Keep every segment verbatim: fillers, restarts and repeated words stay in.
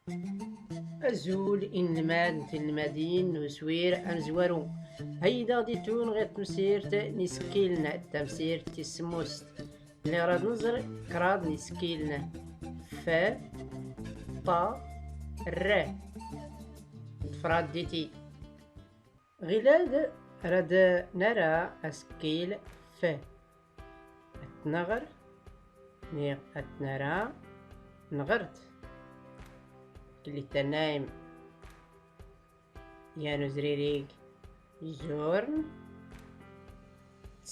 Azul inelmaden d tinelmadin n uswir amezwaru. Hayyi-d aɣ-d itun ɣer temsirt n isekkilen, tamsirt tis semmust. Lliɣ rad nẓer kraḍ n isekkilen. F, ṭ, r. Ḍfrat diti. Ɣilad rad nara asekkil f. Ad t-nɣer, niɣ ad t-nara, nɣer-t. Kelli tannaym yan uzririg, zurn,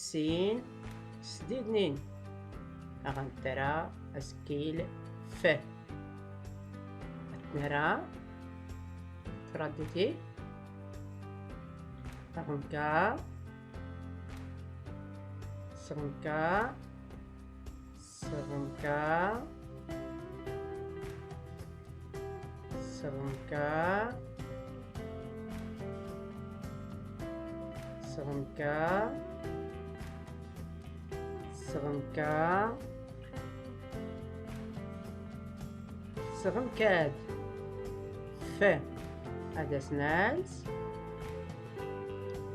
sin, sdidnin. Aɣ ntara asekkil f. Ad t-nara, ḍfrat diti. Aɣ nka, sɣ nka, sɣ nka, sɣ nka, sɣ nka, sɣ nka. Sɣ nkad. F. Ad as-nals.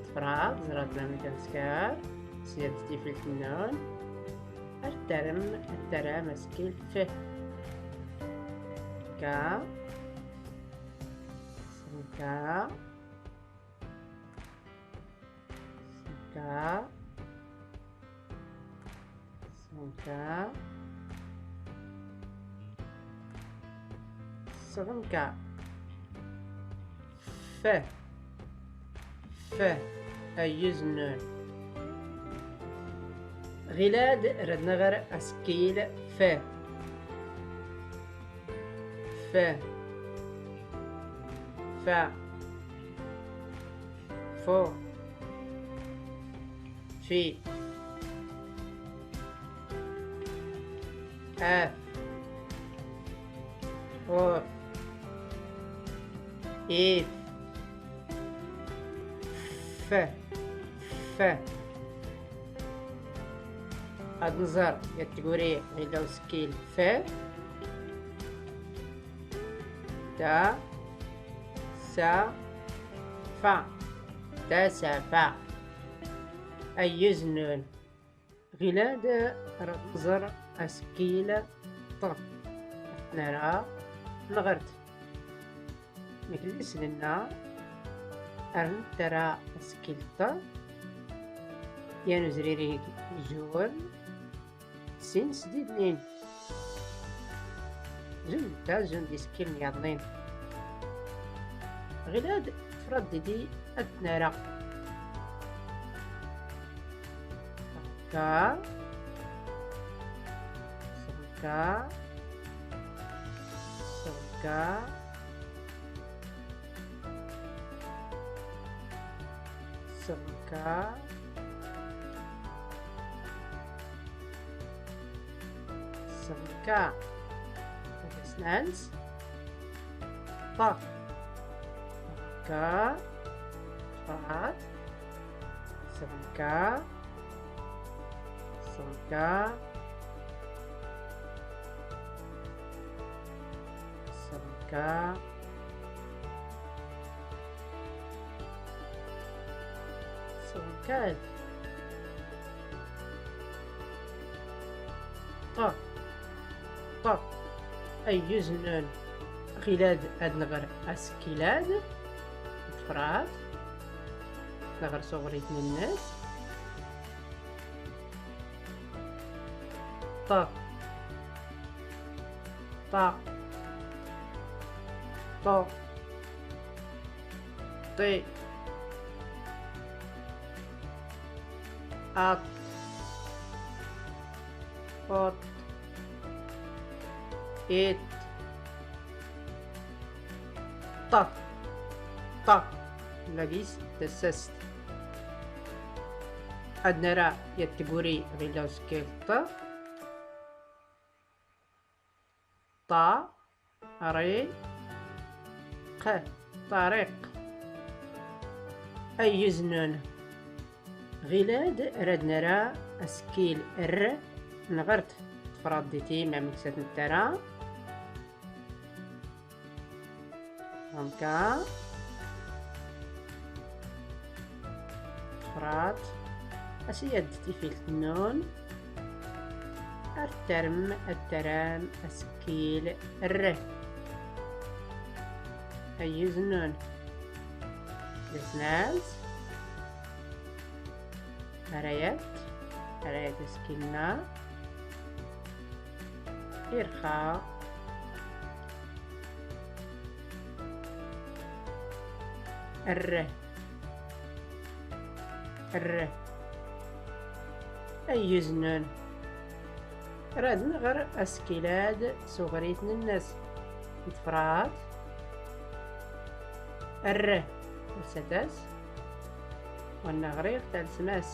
Ḍfrat, ẓrat mamk ad nskar. Sya d tifilt nnun. Ar tarem, ar taram asekkil f. Ka. Sɣ nka. Sɣ nka. Sɣ nka. Sɣ nka. F. F. Ayyuz nnun. Ɣilad rad nɣer asekkil f. F. Fa. Fu. Fi. Af. Uf. If. F. F. Ad nẓer yat tguri ɣilad n usekkil f. Ta, sa, fa. Tasafa. Ayyuz nnun. Ɣilad rad nẓer asekkil ṭ. Ad t-nara, nɣer-t. Mk lli s nenna, ar ntara asekkil ṭ, yan uzririg zun, sin sdidnin. Zun ta, zun d isekkilen yaḍnin. Ɣilad ḍfrat diti ad t-nara. Ka. Sɣ nka. Sɣ nka. Sɣ nka. Sɣ nka. Ad as-nals. Ṭ. Ka. Ṭ. Sɣ nka. Sɣ nka. Sɣ nka. Sɣ nka. Ṭ. Ṭ. Ayyuz nnun. Ɣilad ad nɣer asekkil ad. Ḍfrat. Nɣer s uɣrit nnes. Ṭ. Ṭ. Ṭ. Ṭi. Aṭ. Uṭ. Iṭ. Ṭ. Ṭ. Lagis tassast. Ad nara yat tguri ɣilad n usekkil ṭ. Ṭa. Ri. Q. Ṭariq. Ayyuz nnun. Ɣilad rad nara asekkil r, nɣer-t. Ḍfrat diti mamk s at ntara. Ɣnka. Tfrat. As yad tifilt nnun. Ar tarm, ar taram askil r. Ayyuz nnun. Dasnas. Arayat, arayat askil nna. Irxa. R. R. Ayyuz nnun. Rad nɣr askil ad s uɣritn nns. Tfrat. R. Lsatas. Wanna ɣriɣ talsmas.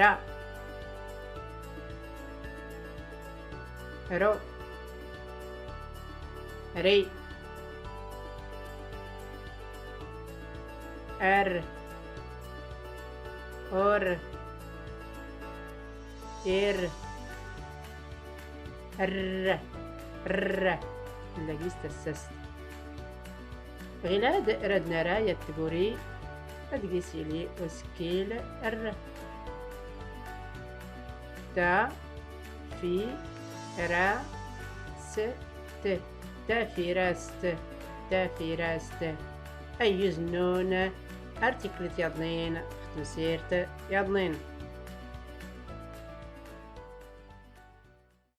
Ra. Ru. Ri. Ar. Ur. Ir. Rr. Rr. Lla gis tassast. Ɣilad rad nara yat tguri ad gis yili uskil r. Ta, fi, ra, s, t. Tafirast. Tafirast. Ayyuz nnun. Ar tiklit yaḍnin ɣ tmsirt yaḍnin.